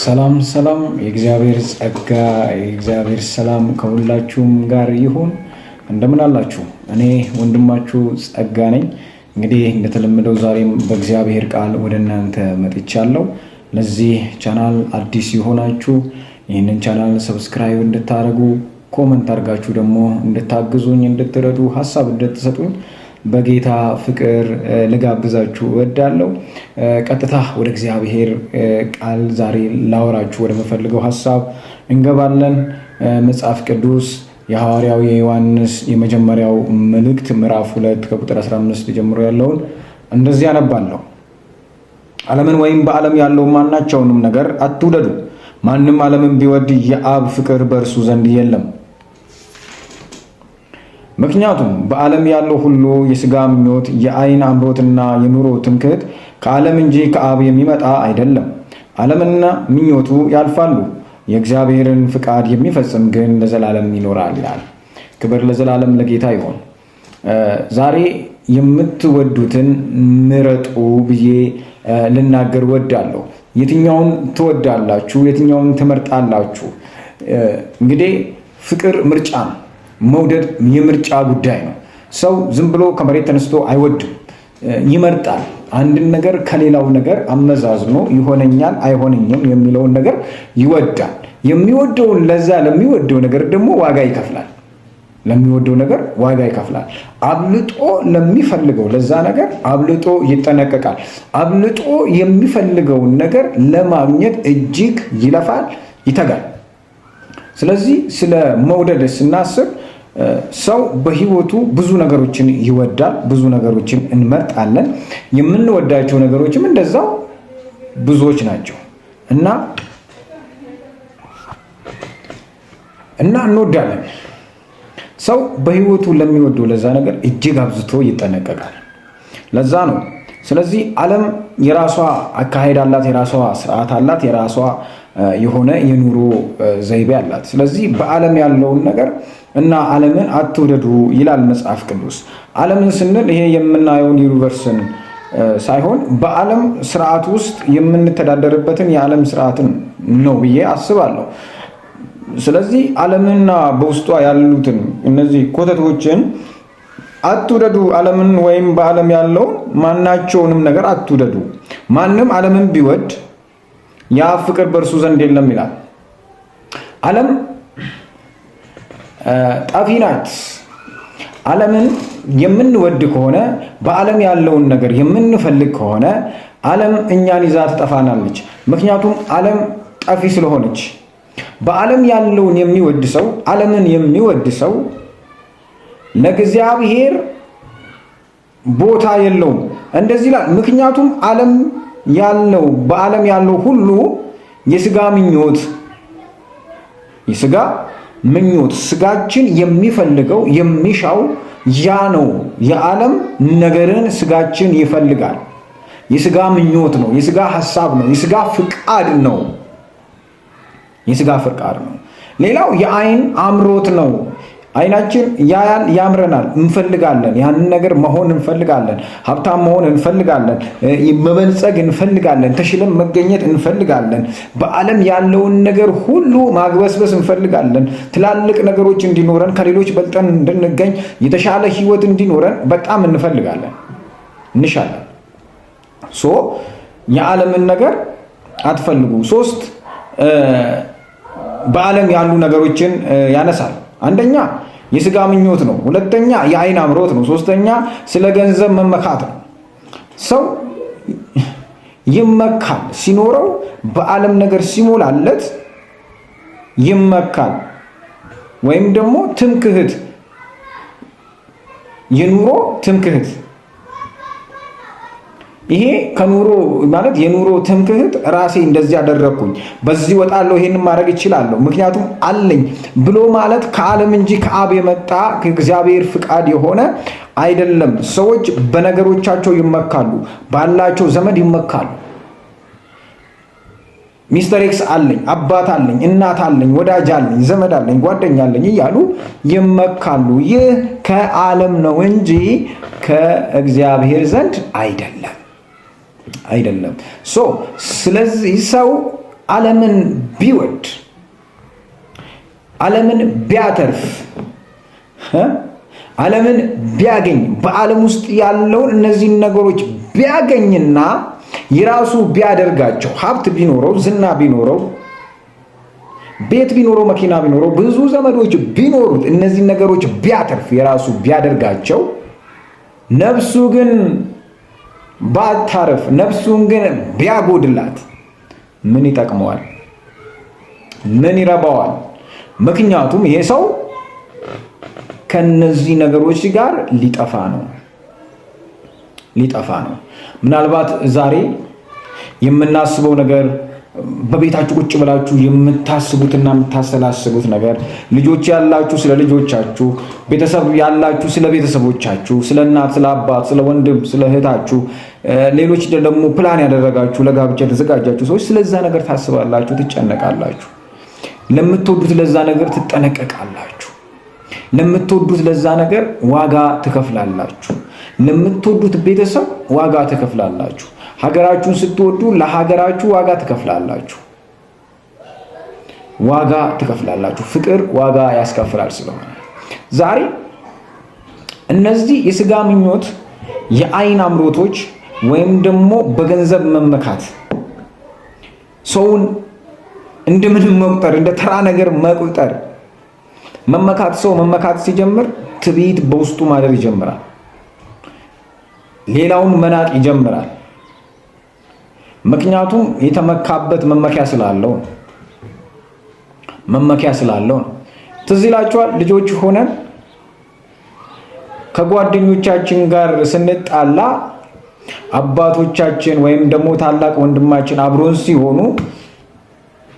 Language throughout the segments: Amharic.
ሰላም ሰላም፣ የእግዚአብሔር ጸጋ የእግዚአብሔር ሰላም ከሁላችሁም ጋር ይሁን። እንደምን አላችሁ? እኔ ወንድማችሁ ጸጋ ነኝ። እንግዲህ እንደተለመደው ዛሬም በእግዚአብሔር ቃል ወደ እናንተ መጥቻለሁ። ለዚህ ቻናል አዲስ የሆናችሁ ይህንን channel subscribe እንድታደርጉ፣ comment አድርጋችሁ ደግሞ እንድታግዙኝ፣ እንድትረዱ፣ ሀሳብ እንድትሰጡኝ በጌታ ፍቅር ልጋብዛችሁ እወዳለሁ። ቀጥታ ወደ እግዚአብሔር ቃል ዛሬ ላወራችሁ ወደምፈልገው ሀሳብ እንገባለን። መጽሐፍ ቅዱስ የሐዋርያው የዮሐንስ የመጀመሪያው መልእክት ምዕራፍ 2 ከቁጥር 15 ጀምሮ ያለውን እንደዚህ አነባለሁ። ዓለምን ወይም በዓለም ያለው ማናቸውንም ነገር አትውደዱ። ማንም ዓለምን ቢወድ የአብ ፍቅር በእርሱ ዘንድ የለም። ምክንያቱም በዓለም ያለው ሁሉ የሥጋ ምኞት፣ የዓይን አምሮትና የኑሮ ትምክህት ከዓለም እንጂ ከአብ የሚመጣ አይደለም። ዓለምና ምኞቱ ያልፋሉ፣ የእግዚአብሔርን ፍቃድ የሚፈጽም ግን ለዘላለም ይኖራል ይላል። ክብር ለዘላለም ለጌታ ይሆን። ዛሬ የምትወዱትን ምረጡ ብዬ ልናገር ወዳለሁ። የትኛውን ትወዳላችሁ? የትኛውን ትመርጣላችሁ? እንግዲህ ፍቅር ምርጫ ነው። መውደድ የምርጫ ጉዳይ ነው። ሰው ዝም ብሎ ከመሬት ተነስቶ አይወድም፣ ይመርጣል። አንድን ነገር ከሌላው ነገር አመዛዝኖ ይሆነኛል፣ አይሆነኝም የሚለውን ነገር ይወዳል። የሚወደውን ለዛ ለሚወደው ነገር ደግሞ ዋጋ ይከፍላል። ለሚወደው ነገር ዋጋ ይከፍላል። አብልጦ ለሚፈልገው ለዛ ነገር አብልጦ ይጠነቀቃል። አብልጦ የሚፈልገውን ነገር ለማግኘት እጅግ ይለፋል፣ ይተጋል። ስለዚህ ስለ መውደድ ስናስብ ሰው በህይወቱ ብዙ ነገሮችን ይወዳል፣ ብዙ ነገሮችን እንመርጣለን። የምንወዳቸው ነገሮችም እንደዛው ብዙዎች ናቸው እና እንወዳለን። ሰው በህይወቱ ለሚወደው ለዛ ነገር እጅግ አብዝቶ ይጠነቀቃል። ለዛ ነው። ስለዚህ ዓለም የራሷ አካሄድ አላት፣ የራሷ ስርዓት አላት፣ የራሷ የሆነ የኑሮ ዘይቤ አላት። ስለዚህ በዓለም ያለውን ነገር እና ዓለምን አትውደዱ ይላል መጽሐፍ ቅዱስ። ዓለምን ስንል ይሄ የምናየውን universe ን ሳይሆን በዓለም ስርዓት ውስጥ የምንተዳደርበትን የዓለም ስርዓትን ነው ብዬ አስባለሁ። ስለዚህ ዓለምንና በውስጧ ያሉትን እነዚህ ኮተቶችን አትውደዱ። ዓለምን ወይም በዓለም ያለውን ማናቸውንም ነገር አትውደዱ። ማንም ዓለምን ቢወድ ያ ፍቅር በእርሱ ዘንድ የለም ይላል። ዓለም ጠፊ ናት። ዓለምን የምንወድ ከሆነ፣ በዓለም ያለውን ነገር የምንፈልግ ከሆነ ዓለም እኛን ይዛ ትጠፋናለች። ምክንያቱም ዓለም ጠፊ ስለሆነች። በዓለም ያለውን የሚወድ ሰው፣ ዓለምን የሚወድ ሰው ለእግዚአብሔር ቦታ የለውም። እንደዚህ ይላል። ምክንያቱም ዓለም ያለው በዓለም ያለው ሁሉ የስጋ ምኞት የስጋ ምኞት ስጋችን የሚፈልገው የሚሻው ያ ነው። የዓለም ነገርን ስጋችን ይፈልጋል። የስጋ ምኞት ነው። የስጋ ሐሳብ ነው። የስጋ ፍቃድ ነው። የስጋ ፍቃድ ነው። ሌላው የአይን አምሮት ነው። አይናችን ያያል፣ ያምረናል፣ እንፈልጋለን። ያንን ነገር መሆን እንፈልጋለን። ሀብታም መሆን እንፈልጋለን። መበልጸግ እንፈልጋለን። ተሽለን መገኘት እንፈልጋለን። በዓለም ያለውን ነገር ሁሉ ማግበስበስ እንፈልጋለን። ትላልቅ ነገሮች እንዲኖረን፣ ከሌሎች በልጠን እንድንገኝ፣ የተሻለ ሕይወት እንዲኖረን በጣም እንፈልጋለን፣ እንሻለን። So የዓለምን ነገር አትፈልጉ። ሶስት በዓለም ያሉ ነገሮችን ያነሳል። አንደኛ የስጋ ምኞት ነው። ሁለተኛ የአይን አምሮት ነው። ሶስተኛ ስለ ገንዘብ መመካት ነው። ሰው ይመካል ሲኖረው፣ በዓለም ነገር ሲሞላለት ይመካል። ወይም ደግሞ ትምክህት፣ የኑሮ ትምክህት። ይሄ ከኑሮ ማለት የኑሮ ትምክህት፣ ራሴ እንደዚህ ያደረግኩኝ፣ በዚህ ወጣለሁ፣ ይሄን ማድረግ እችላለሁ፣ ምክንያቱም አለኝ ብሎ ማለት ከዓለም እንጂ ከአብ የመጣ ከእግዚአብሔር ፍቃድ የሆነ አይደለም። ሰዎች በነገሮቻቸው ይመካሉ፣ ባላቸው ዘመድ ይመካሉ። Mister X አለኝ፣ አባት አለኝ፣ እናት አለኝ፣ ወዳጅ አለኝ፣ ዘመድ አለኝ፣ ጓደኛ አለኝ እያሉ ይመካሉ። ይህ ከዓለም ነው እንጂ ከእግዚአብሔር ዘንድ አይደለም አይደለም። So ስለዚህ ሰው ዓለምን ቢወድ፣ ዓለምን ቢያተርፍ፣ ዓለምን ቢያገኝ፣ በዓለም ውስጥ ያለውን እነዚህን ነገሮች ቢያገኝና የራሱ ቢያደርጋቸው፣ ሀብት ቢኖረው፣ ዝና ቢኖረው፣ ቤት ቢኖረው፣ መኪና ቢኖረው፣ ብዙ ዘመዶች ቢኖሩት፣ እነዚህን ነገሮች ቢያተርፍ፣ የራሱ ቢያደርጋቸው፣ ነፍሱ ግን ባታርፍ፣ ነፍሱን ግን ቢያጎድላት ምን ይጠቅመዋል? ምን ይረባዋል? ምክንያቱም ይሄ ሰው ከነዚህ ነገሮች ጋር ሊጠፋ ነው፣ ሊጠፋ ነው። ምናልባት ዛሬ የምናስበው ነገር፣ በቤታችሁ ቁጭ ብላችሁ የምታስቡትና የምታሰላስቡት ነገር፣ ልጆች ያላችሁ ስለ ልጆቻችሁ፣ ቤተሰብ ያላችሁ ስለ ቤተሰቦቻችሁ፣ ስለ እናት፣ ስለ አባት፣ ስለ ወንድም፣ ስለ እህታችሁ፣ ሌሎች ደግሞ ፕላን ያደረጋችሁ፣ ለጋብቻ የተዘጋጃችሁ ሰዎች ስለዛ ነገር ታስባላችሁ፣ ትጨነቃላችሁ። ለምትወዱት ለዛ ነገር ትጠነቀቃላችሁ። ለምትወዱት ለዛ ነገር ዋጋ ትከፍላላችሁ። ለምትወዱት ቤተሰብ ዋጋ ትከፍላላችሁ። ሀገራችሁን ስትወዱ ለሀገራችሁ ዋጋ ትከፍላላችሁ። ዋጋ ትከፍላላችሁ። ፍቅር ዋጋ ያስከፍላል። ስለሆነ ዛሬ እነዚህ የስጋ ምኞት፣ የአይን አምሮቶች ወይም ደግሞ በገንዘብ መመካት፣ ሰውን እንደምንም መቁጠር፣ እንደ ተራ ነገር መቁጠር፣ መመካት፣ ሰው መመካት ሲጀምር ትዕቢት በውስጡ ማደር ይጀምራል። ሌላውን መናቅ ይጀምራል። ምክንያቱም የተመካበት መመኪያ ስላለው ነው። መመኪያ ስላለው ነው። ትዝ ይላችኋል፣ ልጆች ሆነን ከጓደኞቻችን ጋር ስንጣላ አባቶቻችን ወይም ደግሞ ታላቅ ወንድማችን አብሮን ሲሆኑ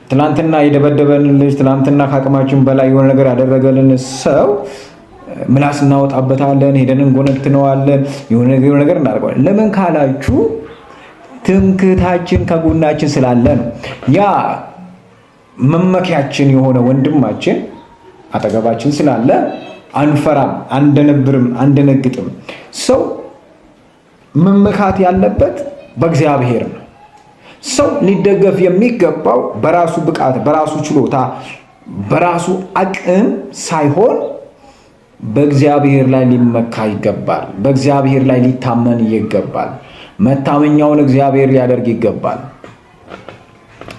ትናንትና የደበደበን ልጅ፣ ትናንትና ከአቅማችን በላይ የሆነ ነገር ያደረገልን ሰው ምላስ እናወጣበታለን፣ ሄደን እንጎነትነዋለን፣ የሆነ ነገር እናደርገዋለን። ለምን ካላችሁ ትምክህታችን ከጎናችን ስላለ ነው። ያ መመኪያችን የሆነ ወንድማችን አጠገባችን ስላለ አንፈራም፣ አንደነብርም፣ አንደነግጥም። ሰው መመካት ያለበት በእግዚአብሔር ነው። ሰው ሊደገፍ የሚገባው በራሱ ብቃት፣ በራሱ ችሎታ፣ በራሱ አቅም ሳይሆን በእግዚአብሔር ላይ ሊመካ ይገባል። በእግዚአብሔር ላይ ሊታመን ይገባል። መታመኛውን እግዚአብሔር ሊያደርግ ይገባል።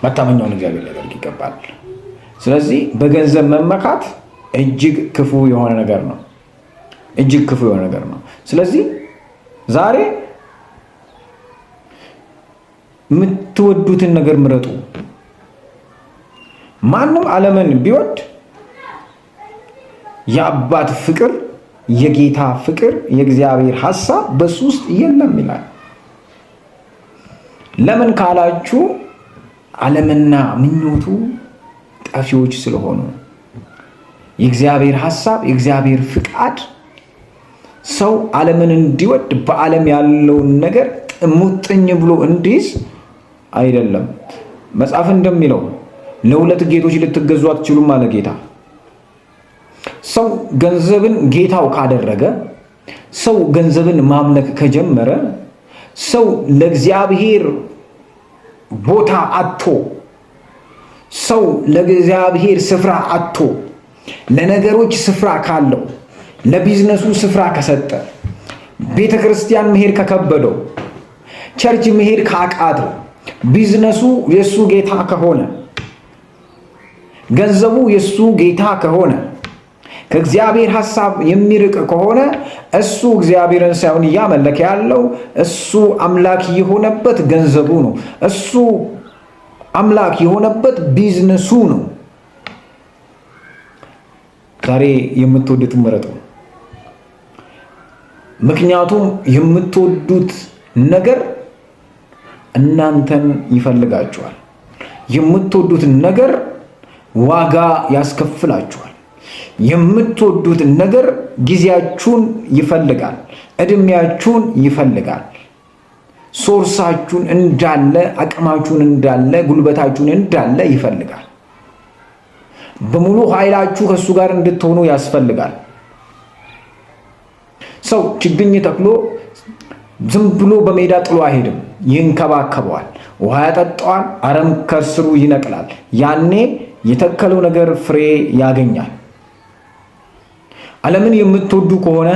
መታመኛውን እግዚአብሔር ሊያደርግ ይገባል። ስለዚህ በገንዘብ መመካት እጅግ ክፉ የሆነ ነገር ነው። እጅግ ክፉ የሆነ ነገር ነው። ስለዚህ ዛሬ የምትወዱትን ነገር ምረጡ። ማንም ዓለምን ቢወድ የአባት ፍቅር፣ የጌታ ፍቅር፣ የእግዚአብሔር ሐሳብ በሱ ውስጥ የለም ይላል። ለምን ካላችሁ ዓለምና ምኞቱ ጠፊዎች ስለሆኑ፣ የእግዚአብሔር ሐሳብ፣ የእግዚአብሔር ፍቃድ ሰው ዓለምን እንዲወድ፣ በዓለም ያለውን ነገር ሙጥኝ ብሎ እንዲይዝ አይደለም። መጽሐፍ እንደሚለው ለሁለት ጌቶች ልትገዙ አትችሉም አለ ጌታ። ሰው ገንዘብን ጌታው ካደረገ፣ ሰው ገንዘብን ማምለክ ከጀመረ፣ ሰው ለእግዚአብሔር ቦታ አጥቶ፣ ሰው ለእግዚአብሔር ስፍራ አጥቶ ለነገሮች ስፍራ ካለው፣ ለቢዝነሱ ስፍራ ከሰጠ፣ ቤተ ክርስቲያን መሄድ ከከበደው፣ church መሄድ ካቃተው፣ ቢዝነሱ የእሱ ጌታ ከሆነ፣ ገንዘቡ የእሱ ጌታ ከሆነ፣ ከእግዚአብሔር ሐሳብ የሚርቅ ከሆነ፣ እሱ እግዚአብሔርን ሳይሆን እያመለከ ያለው፣ እሱ አምላክ የሆነበት ገንዘቡ ነው። እሱ አምላክ የሆነበት ቢዝነሱ ነው። ዛሬ የምትወዱትን ምረጡ። ምክንያቱም የምትወዱት ነገር እናንተን ይፈልጋችኋል። የምትወዱት ነገር ዋጋ ያስከፍላችኋል። የምትወዱት ነገር ጊዜያችሁን ይፈልጋል፣ እድሜያችሁን ይፈልጋል። source ኣችሁን እንዳለ፣ አቅማችሁን እንዳለ፣ ጉልበታችሁን እንዳለ ይፈልጋል። በሙሉ ኃይላችሁ ከእሱ ጋር እንድትሆኑ ያስፈልጋል። ሰው ችግኝ ተክሎ ዝም ብሎ በሜዳ ጥሎ አይሄድም። ይንከባከበዋል፣ ውሃ ያጠጣዋል፣ አረም ከስሩ ይነቅላል። ያኔ የተከለው ነገር ፍሬ ያገኛል። ዓለምን የምትወዱ ከሆነ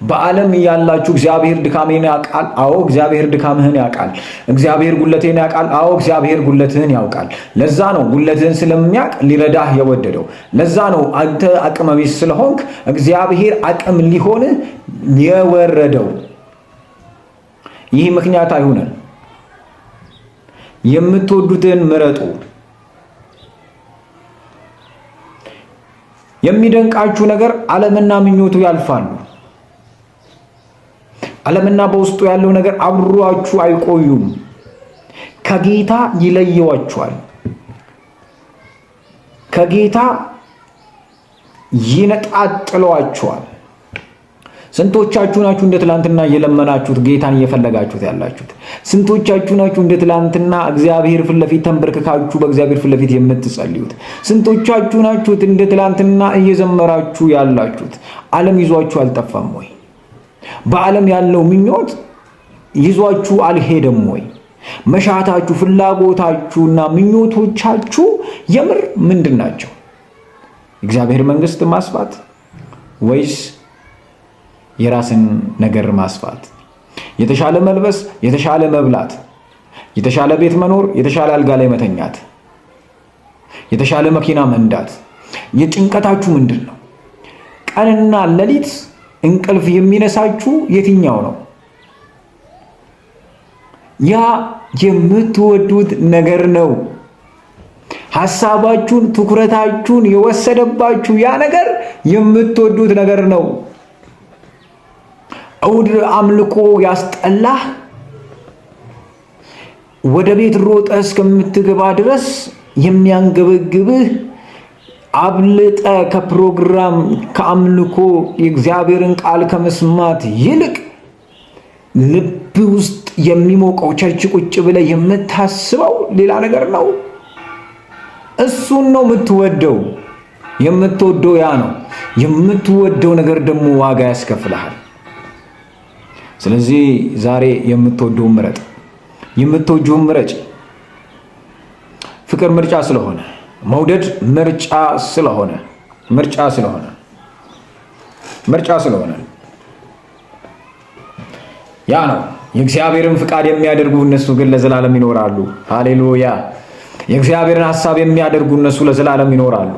በዓለም ያላችሁ እግዚአብሔር ድካሜን ያውቃል። አዎ፣ እግዚአብሔር ድካምህን ያውቃል። እግዚአብሔር ጉለቴን ያውቃል። አዎ፣ እግዚአብሔር ጉለትህን ያውቃል። ለዛ ነው ጉለትህን ስለሚያውቅ ሊረዳህ የወደደው። ለዛ ነው አንተ አቅመ ቢስ ስለሆንክ እግዚአብሔር አቅም ሊሆንህ የወረደው። ይህ ምክንያት አይሁነን። የምትወዱትን ምረጡ። የሚደንቃችሁ ነገር ዓለምና ምኞቱ ያልፋሉ። ዓለምና በውስጡ ያለው ነገር አብሯችሁ አይቆዩም። ከጌታ ይለየዋችኋል። ከጌታ ይነጣጥለዋችኋል። ስንቶቻችሁ ናችሁ እንደ ትላንትና እየለመናችሁት ጌታን እየፈለጋችሁት ያላችሁት? ስንቶቻችሁ ናችሁ እንደ ትላንትና እግዚአብሔር ፊት ለፊት ተንበርክካችሁ በእግዚአብሔር ፊት ለፊት የምትጸልዩት? ስንቶቻችሁ ናችሁት እንደ ትላንትና እየዘመራችሁ ያላችሁት? ዓለም ይዟችሁ አልጠፋም ወይ? በዓለም ያለው ምኞት ይዟችሁ አልሄደም ወይ? መሻታችሁ፣ ፍላጎታችሁና ምኞቶቻችሁ የምር ምንድን ናቸው? እግዚአብሔር መንግስት ማስፋት ወይስ የራስን ነገር ማስፋት? የተሻለ መልበስ፣ የተሻለ መብላት፣ የተሻለ ቤት መኖር፣ የተሻለ አልጋ ላይ መተኛት፣ የተሻለ መኪና መንዳት። የጭንቀታችሁ ምንድን ነው? ቀንና ሌሊት እንቅልፍ የሚነሳችሁ የትኛው ነው? ያ የምትወዱት ነገር ነው። ሐሳባችሁን፣ ትኩረታችሁን የወሰደባችሁ ያ ነገር የምትወዱት ነገር ነው። እሑድ አምልኮ ያስጠላህ፣ ወደ ቤት ሮጠ እስከምትገባ ድረስ የሚያንገበግብህ፣ አብልጠ ከፕሮግራም፣ ከአምልኮ፣ የእግዚአብሔርን ቃል ከመስማት ይልቅ ልብ ውስጥ የሚሞቀው church ቁጭ ብለህ የምታስበው ሌላ ነገር ነው። እሱን ነው የምትወደው። የምትወደው ያ ነው። የምትወደው ነገር ደግሞ ዋጋ ያስከፍልሃል። ስለዚህ ዛሬ የምትወደውን ምረጥ፣ የምትወጂውን ምረጭ። ፍቅር ምርጫ ስለሆነ፣ መውደድ ምርጫ ስለሆነ ያ ነው። የእግዚአብሔርን ፍቃድ የሚያደርጉ እነሱ ግን ለዘላለም ይኖራሉ። ሃሌሉያ! የእግዚአብሔርን ሐሳብ የሚያደርጉ እነሱ ለዘላለም ይኖራሉ።